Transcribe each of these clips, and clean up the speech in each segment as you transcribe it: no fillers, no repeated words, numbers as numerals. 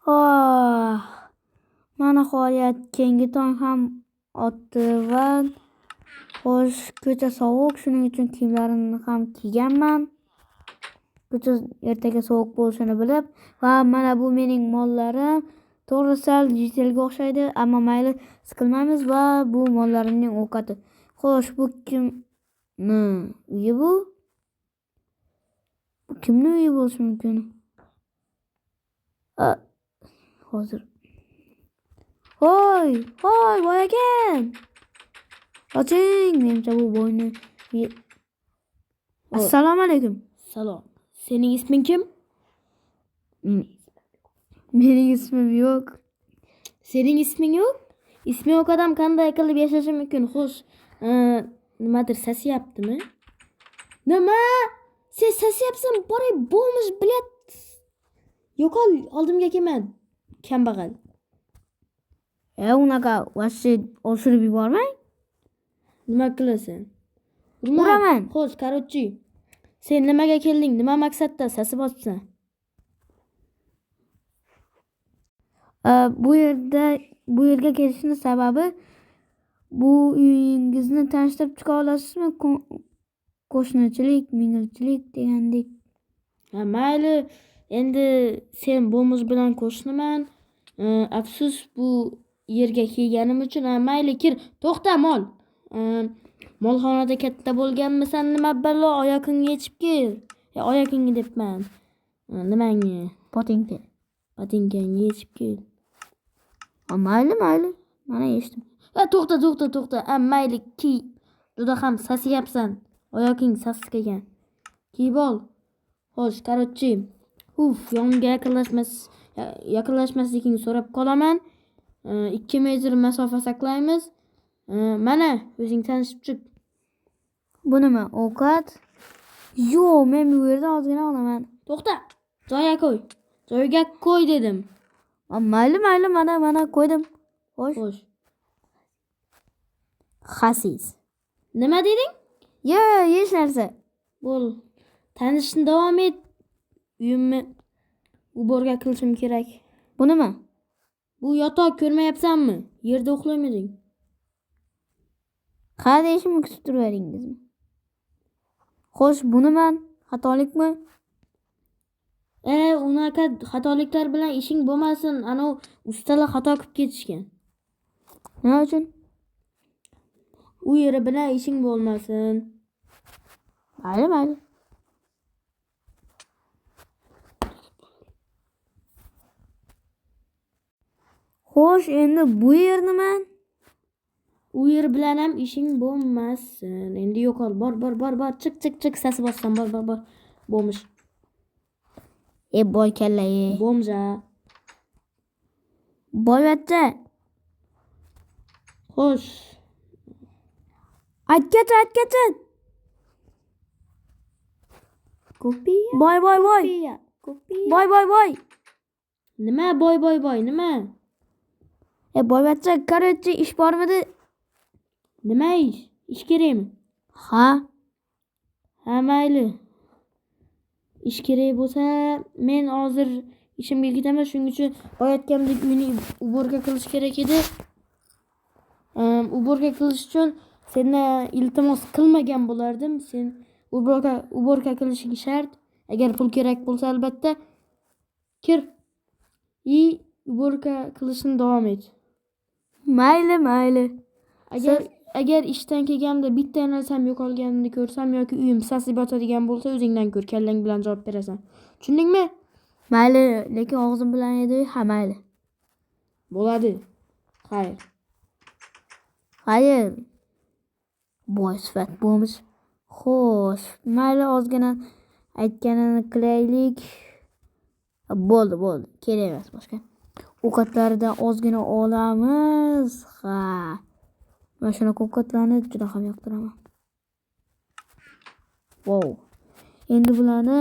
Oh, mana nihoyat keyingi tong ham otdi va xo'sh, ko'cha sovuq, shuning uchun kiyimlarimni ham kiyganman. Ko'cha ertaga sovuq bo'lishini bilib va mana bu mening mollarim. To'g'ri, sal jitelga o'xshaydi, ammo mayli, siqilmaymiz va bu mollarimning ovqati. Xo'sh, bu kimni uyi bu? Bu kimni uyi bo'lishi mumkin? Hozir. Hoy, hoy, boy akam. Oching, menimcha bu boyni. Assalomu alaykum. Salom. Sening isming kim? Mening ismim yo'q. Sening isming yo'q? Ismi yo'q odam qanday qilib yashashi mumkin? Xo'sh, nimadir sasiyaptimi? Nima? Sen sasiyapsan, boray bo'lmish, bilet. Yo'qol, oldimga kelma. Kambag'al. Unaqa вообще oshirib yubormang. Nima qilasan? Uraman. Xo'sh, короче. Sen nimaga kelding? Nima maqsadda sasib otsan? Bu yerga kelishning sababi bu uyingizni tanishtirib chiqa olasizmi? Qo'shnichilik, minglchilik degandek. Ha, mayli. Endi sen bo'miz bilan qo'shniman. Afsus bu yerga kelganim uchun. Ha, mayli, kir. To'xta, mol. Molxonada katta bo'lganmisan, nima balo, oyoqingni yechib kel. Oyoqingni debman. Nimangni? Botinka. Botinkangni yechib kel. Ha, mayli, mayli. Mana yechdim. Ha, to'xta, to'xta, to'xta. Ha, mayli, kiy. Juda ham sasiyapsan. Oyoqing sasiq ekan. Kiyib ol. Xo'sh, короче. Uf, yonimga yaqinlashmasligingni so'rab qolaman. 2 metr masofa saqlaymiz. Mana, o'zing tanishib chiq. Bu nima? Ovqat? Yo'q, men bu yerdan ozgina olaman. To'xta. Joyga qo'y. Joyga qo'y dedim. Ha, mayli, mayli, mana, mana qo'ydim. Xo'sh. Xo'sh. Xasis. Nima deding? Yo'q, hech narsa. Bo'l. Tanishni davom et. Uyimni uborga qilishim kerak. Bu nima? Bu yotoq, ko'rmayapsanmi? Yerda uxlamading. Ha deyishimni kutib turaverdingizmi? Xo'sh, bu nima? Xatolikmi? Unaqa xatoliklar bilan ishing bo'lmasin. Ana u ustalar xato qilib ketishgan. Nima uchun? U yeri bilan ishing bo'lmasin. Mayli, mayli. Xo'sh, endi bu yer nima? U yer bilan ham ishing bo'lmasin. Endi yo'qol, bor, bor, bor, bor, chiq, chiq, chiq, sasib bossam, bor, bor, bor. Bo'lmish. Boy kalla, e. Bo'mja. Boyvachcha. Xo'sh. Aytgacha, aytgacha. Kopiya. Boy, boy, boy. Kopiya. Kopiya. Boy, boy, boy. Nima boy, boy, boy, nima? Boyvachcha, короче, ish bormidi? Nima ish? Ish kerakmi? Ha. Ha, mayli. Ish kerak bo'lsa, men hozir ishimga ketaman, shuning uchun boyatgandek uyni uborka qilish kerak edi. Uborka qilish uchun sendan iltimos qilmagan bo'lardim. Sen uborka qilishing shart. Agar pul kerak bo'lsa, albatta kir. I uborka qilishni davom et. Mayli, mayli. Agar ishdan kelganimda bitta narsam yo'qolganini ko'rsam yoki uyim sasib yotadigan bo'lsa, o'zingdan ko'r, kallang bilan javob berasan. Tushundingmi? Mayli, lekin og'zim bilan edi, ha, mayli. Bo'ladi. Xayr. Xayr. Boy sifat bo'lmish. Xo'sh, mayli, ozgina aytganini qilaylik. Bo'ldi, bo'ldi. Kerak emas boshqa. Ovqatlaridan ozgina olamiz. Ha. Mana shunaqa ovqatlarni juda ham yoqtiraman. Wow. Endi bularni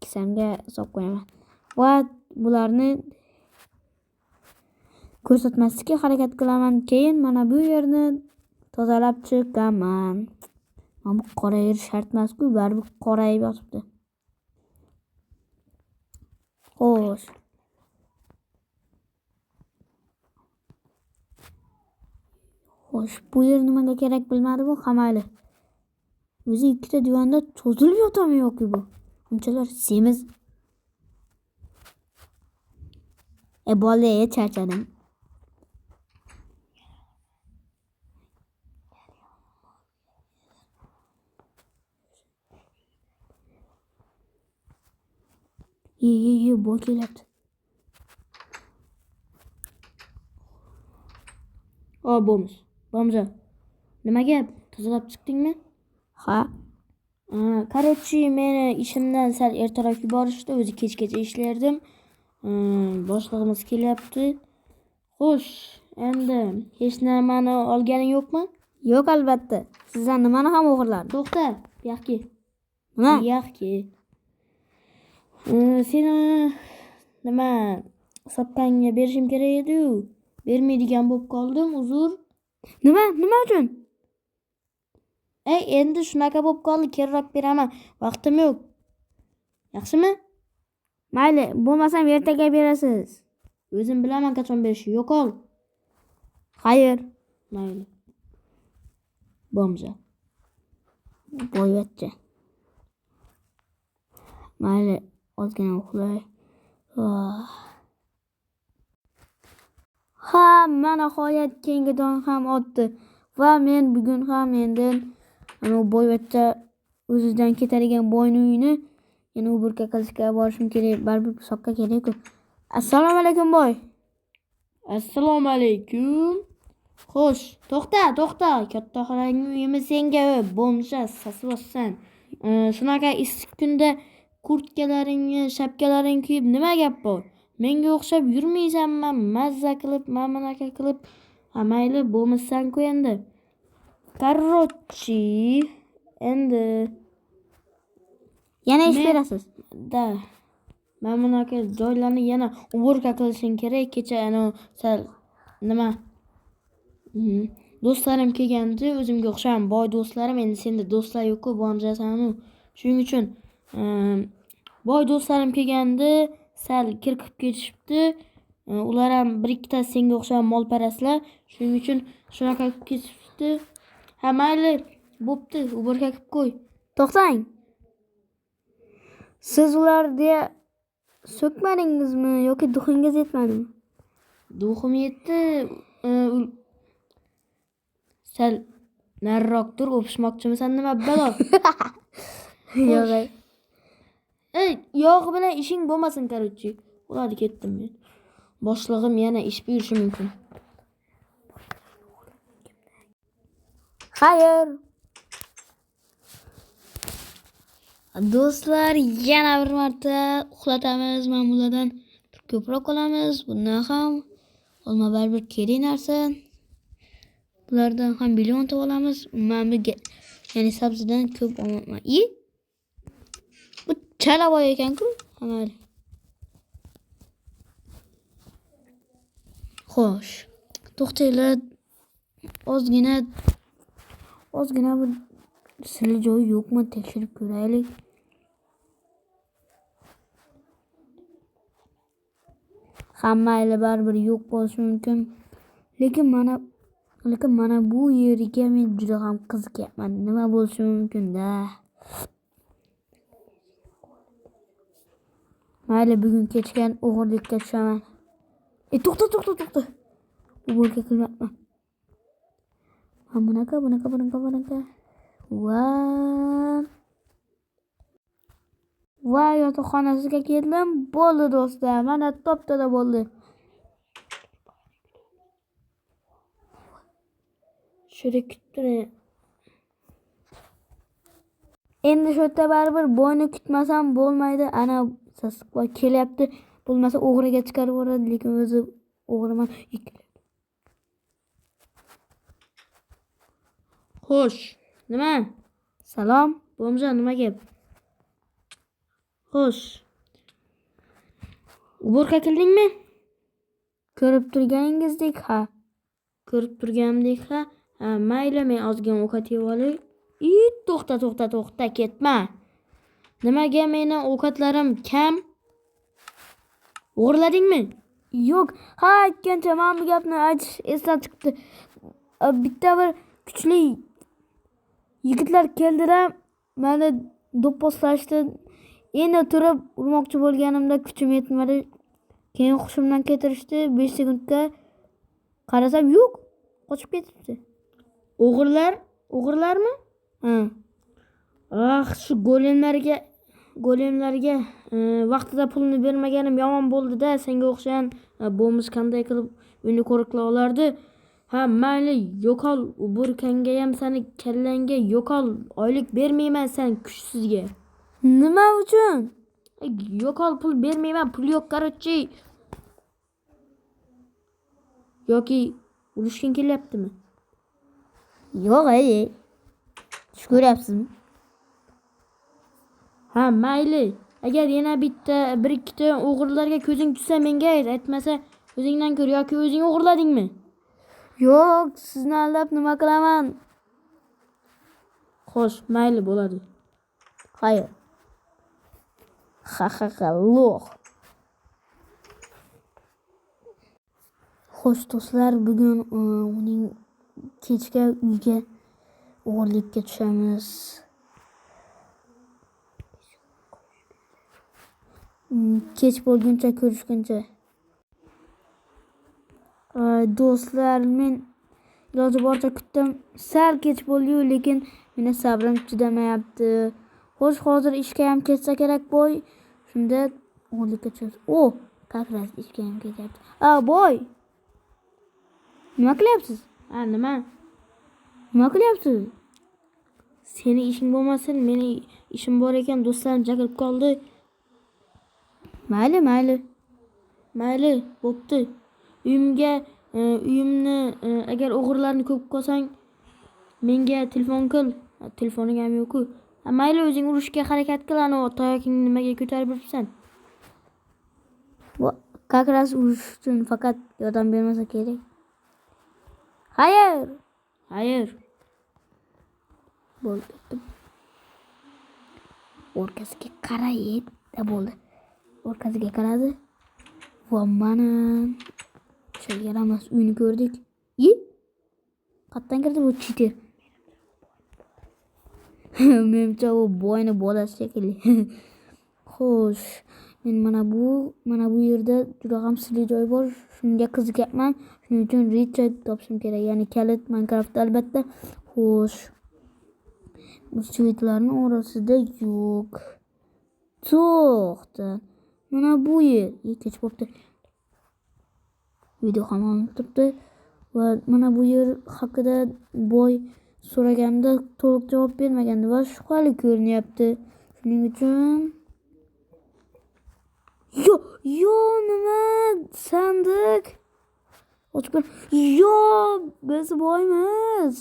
kisamga solib qo'yaman. Va bularni ko'rsatmaslikka harakat qilaman. Keyin mana bu yerni tozalab chiqaman. Mana bu qora yer shart emas-ku, baribir qorayib yotibdi. Xo'sh. Xo'sh, bu yer nimaga kerak bilmadim bu, ha mayli. O'zi ikkita divanda cho'zilib yotami yoki bu? Unchalar semiz. Bo'ldi, charchadim. Ye, ye, ye, boy kelyapti. O, bo'mish. Bomja. Nima gap? Tozalab chiqdingmi? Ha. Короче, meni ishimdan sal ertaroq yuborishdi. O'zi kechgacha ishlardim. Boshlig'imiz kelyapti. Xo'sh, endi hech nimani olganing yo'qmi? Yo'q, albatta. Sizdan nimani ham o'g'irladim? To'xta, bu yoqqa. Nima? Bu yoqqa. Seni nima sopkangga berishim kerak edi-yu. Bermaydigan bo'lib qoldim, uzr. Nima? Nima uchun? Endi shunaqa bo'lib qoldi, keyinroq beraman. Vaqtim yo'q. Yaxshimi? Mayli, bo'lmasam ertaga berasiz. O'zim bilaman qachon berishni. Yo'qol. Xayr. Mayli. Bomja. Boyvachcha. Mayli, ozgina uxlay. Ha, mana nihoyat keyingi tong ham otdi va men bugun ham endi ana boyvachcha o'zidan ketadigan boyni uyini yana uburka qilishga borishim kerak. Baribir soqqa kerak-ku. Assalomu alaykum boy. Assalomu alaykum. Xo'sh, to'xta, to'xta. Katta xolangning uyimi senga, bomja, sasvossan. Shunaqa issiq kunda kurtkalaringni, shapkalaringni kiyib nima gap bor? Menga o'xshab yurmaysanmi? Mazza qilib, mana bunaqa qilib. Ha, mayli, bo'lmasan-ku endi. Короче, endi yana ish berasiz. Da. Mana bunaqa joylarni yana uborka qilishing kerak. Kecha ana sal nima? Do'stlarim kelgandi, o'zimga o'xshagan boy do'stlarim. Endi senda do'stlar yo'q-ku, bomjasan-u. Shuning uchun boy do'stlarim kelgandi, sal kir qilib ketishibdi. Ular ham bir ikkitasi senga o'xshagan molparastlar. Shuning uchun shunaqa qilib ketishibdi. Ha, mayli, bo'pti, uborka qilib qo'y. To'xtang. Siz ularga so'kmadingizmi yoki duxingiz yetmadimi? Duxim yetdi. Sal nariroq tur, o'pishmoqchimisan nima balo? Yo'q. Ey, yog'i bilan ishing bo'lmasin, короче. Ularni ketdim men. Boshlig'im yana ish buyurishi mumkin. Xayr. Do'stlar, yana bir marta uxlatamiz. Mana bulardan ko'proq olamiz. Bundan ham olma baribir kerak narsa. Bulardan ham million ta olamiz. Mana bu ya'ni sabzidan ko'p olmayman. I? Bu chala boy ekan-ku. Mayli. Xo'sh. To'xtanglar. Ozgina bu sirli joyi yo'qmi tekshirib ko'raylik. Hamma baribir yo'q bo'lishi mumkin. Lekin mana bu yerga men juda ham qiziqyapman. Nima bo'lishi mumkin-da? Mayli, bugun kechgan o'g'irlikka tushaman. To'xta, to'xta, to'xta. Uborka qilmayapman. Mana bunaqa, bunaqa, bunaqa, bunaqa. Va va yotoqxonasiga keldim. Bo'ldi do'stlar, mana top-toza bo'ldi. Shuni kutib turing. Endi shu yerda baribir boyni kutmasam bo'lmaydi. Ana sasiq boy kelyapti. Bo'lmasa o'g'riga chiqarib yuboradi, lekin o'zi o'g'riman. Xo'sh, nima? Salom. Bomja, nima gap? Xo'sh. Uborka qildingmi? Ko'rib turganingizdek, ha. Ko'rib turganimdek, ha. Ha, mayli, men ozgina ovqat yeb olay. To'xta, to'xta, to'xta, ketma. Nimaga meni ovqatlarim kam? O'g'irladingmi? Yo'q. Ha, aytgancha mana bu gapni aytish esdan chiqibdi. Bitta bir kuchli yigitlar keldilar, meni do'pposlashdi. Endi turib urmoqchi bo'lganimda kuchim yetmadi. Keyin hushimdan ketirishdi. 5 sekundga qarasam yo'q, qochib ketibdi. O'g'irlar? O'g'irlarmi? Ha. Ah, shu golemlarga vaqtida pulni bermaganim yomon bo'ldi-da. Senga o'xshagan bo'miz qanday qilib uyni qo'riqlay olardi? Ha, mayli, yo'qol, uburkanga ham seni kallangga yo'qol, oylik bermayman sen kuchsizga. Nima uchun? Yo'qol, pul bermayman, pul yo'q, qarochi. Yoki urushging kelyaptimi? Yo'q, ey. Tush ko'ryapsizmi? Ha, mayli. Agar yana bir ikkita o'g'irlarga ko'zing tushsa menga ayt, aytmasa o'zingdan ko'r yoki o'zing o'g'irladingmi? Yo'q, sizni aldab nima qilaman? Xo'sh, mayli bo'ladi. Xayr. Ha ha ha, lo'q. Xo'sh do'stlar, bugun uning kechga uyga o'g'irlikka tushamiz. Kech bo'lguncha ko'rishguncha. Do'stlar, men iloji boricha kutdim. Sal kech bo'ldi-yu, lekin meni sabrim chidamayapti. Xo'sh, hozir ishga ham ketsa kerak boy. Shunda o'g'irlikka tushamiz. O, как раз ishga ham ketyapti. A, boy. Nima qilyapsiz? Ha, nima? Nima qilyapsiz? Seni ishing bo'lmasin, meni ishim bor ekan, do'stlarim chaqirib qoldi. Mayli, mayli. Mayli, bo'pti. Uyimni agar o'g'irlarni ko'rib qolsang, menga telefon qil. Telefoning ham yo'q-ku. Ha, mayli, o'zing urushga harakat qil, ana tayog'ingni nimaga ko'tarib yuribsan? Bu как раз urush uchun faqat yordam bermasa kerak. Xayr. Xayr. Bo'ldi, ketdim. O'rkasiga qaraydi, bo'ldi. O'rkasiga qaradi. Va mana o'sha yaramas uyni ko'rdik. I? Qayerdan kirdi bu cheater? Menimcha u boyni bolasi shekilli. Xo'sh, men mana bu yerda juda ham sirli joy bor. Shunga qiziqyapman. Shuning uchun Richard topishim kerak. Ya'ni kalit Minecraftda albatta. Xo'sh. Bu svetlarning orasida yo'q. To'xta. Mana bu yer. Kech bo'pti. Video ham olinib turibdi. Va mana bu yer haqida boy so'raganda to'liq javob bermagandi va shubhali ko'rinyapti. Shuning uchun yo, yo, nima? Sandiq. Ochib ko'r. Yo, biz boymiz.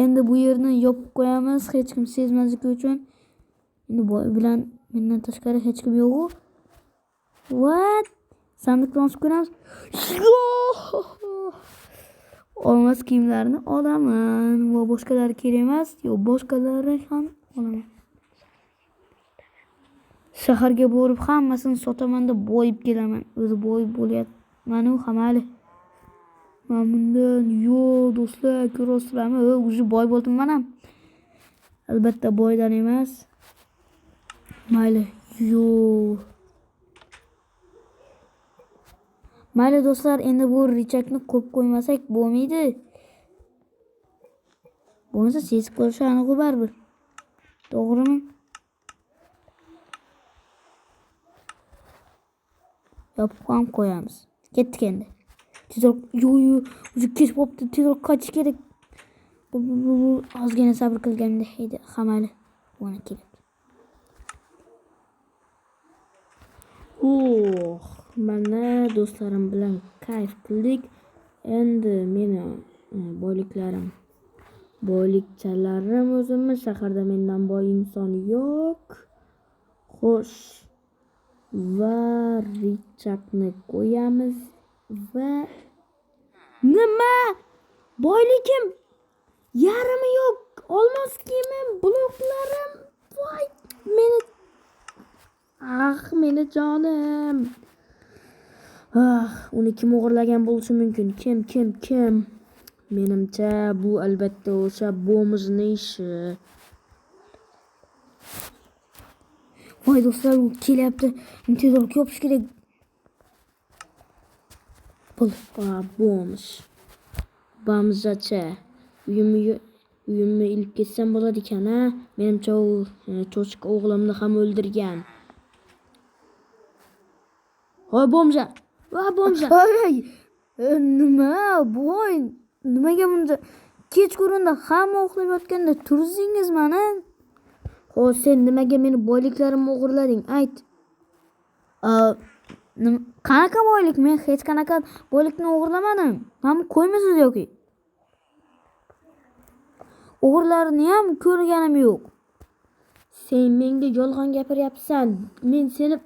Endi bu yerni yopib qo'yamiz, hech kim sezmasligi uchun. Endi boy bilan mendan tashqari hech kim yo'q-u. What? Sandiqni ochib ko'ramiz. Yo! Olmos kiyimlarni olaman va boshqalari kerak emas. Yo'q, boshqalari ham olaman. Shaharga borib hammasini sotaman deb boyib kelaman. O'zi boyib bo'lyapman-u hamali. Mana bundan yo'q do'stlar, ko'rasizlarmi? O'zi boy bo'ldim men ham. Albatta boydan emas. Mayli, yo'q. Mayli do'stlar, endi bu richakni qo'yib qo'ymasak bo'lmaydi. Bo'lmasa sezib qolishi aniq baribir. To'g'rimi? Yopib ham qo'yamiz. Ketdik endi. Tezroq, yo, yo, o'zi kech bo'pti, tezroq qaytish kerak. Bu ozgina sabr qilganda edi, ha mayli. Mana kelyapti. Oh, mana do'stlarim bilan kayf qildik. Endi meni boyliklarim, boylikchalarim o'zimni shaharda mendan boy inson yo'q. Xo'sh, va richakni qo'yamiz va nima? Boyligim yarmi yo'q. Olmos kiyimim, bloklarim, voy meni, ah meni jonim. Ah, uni kim o'g'irlagan bo'lishi mumkin? Kim, kim, kim? Menimcha, bu albatta o'sha bomjni ishi. Voy do'stlar, u kelyapti. Tezroq yopish kerak. Bo'ldi. Bomj. Bomjacha. Uyimni ilib ketsam bo'ladi ekan, a? Menimcha u cho'chqa o'g'limni ham o'ldirgan. Voy bomja. Voy bomja. Ay, nima boy? Nimaga buncha kechqurunda hamma uxlab yotganda turzingiz mani? Xo'sh, sen nimaga meni boyliklarimni o'g'irlading? Ayt. Qanaqa boylik? Men hech qanaqa boylikni o'g'irlamadim. Mana qo'ymasiz yoki? O'g'rilarni ham ko'rganim yo'q. Sen menga yolg'on gapiryapsan. Men seni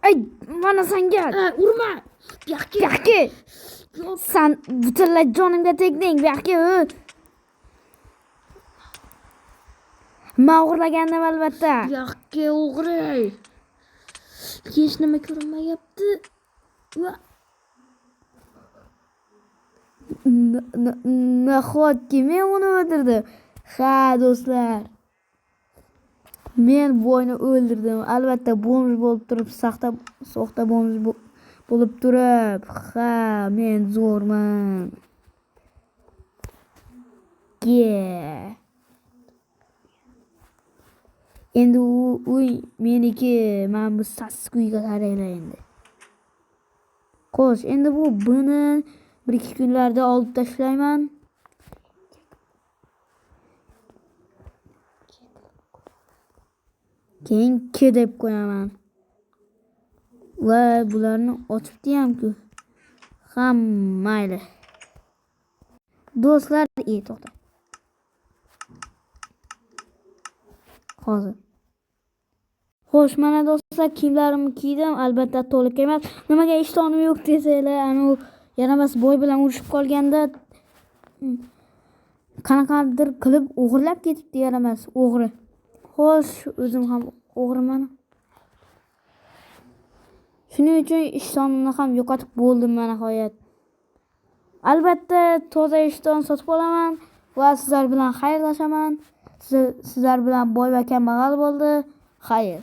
Ay, mana senga. Urma. Buyoqqa. Buyoqqa. San butunlay jonimga tegding, buyoqqa. Men o'g'irlagandim albatta. Buyoqqa o'g'ri. Hech nima ko'rinmayapti. Nahotki men uni o'ldirdim? Ha, do'stlar. Men boyni o'ldirdim. Albatta bomj bo'lib turib, soxta bomj bo'lib turib. Ha, men zo'rman. Ye. Endi u uy meniki. Men bu sassiq uyga qaranglar endi. Xo'sh, endi bu buni 1-2 kunlarda olib tashlayman. Keyin K deb qo'yaman. Va bularni ochibdi-ham-ku. Ha, mayli. Do'stlar, to'xta. Hozir. Xo'sh, mana do'stlar, kiyimlarimni kiydim. Albatta to'liq emas. Nimaga ishtonim yo'q desanglar, ana u yaramas boy bilan urushib qolganda qanaqadir qilib o'g'irlab ketibdi yaramas o'g'ri. Xo'sh, o'zim ham o'g'riman. Shuning uchun ishtonimni ham yo'qotib bo'ldim mana nihoyat. Albatta toza ishton sotib olaman va sizlar bilan xayrlashaman. Sizlar bilan boy va kambag'al bo'ldi. Xayr.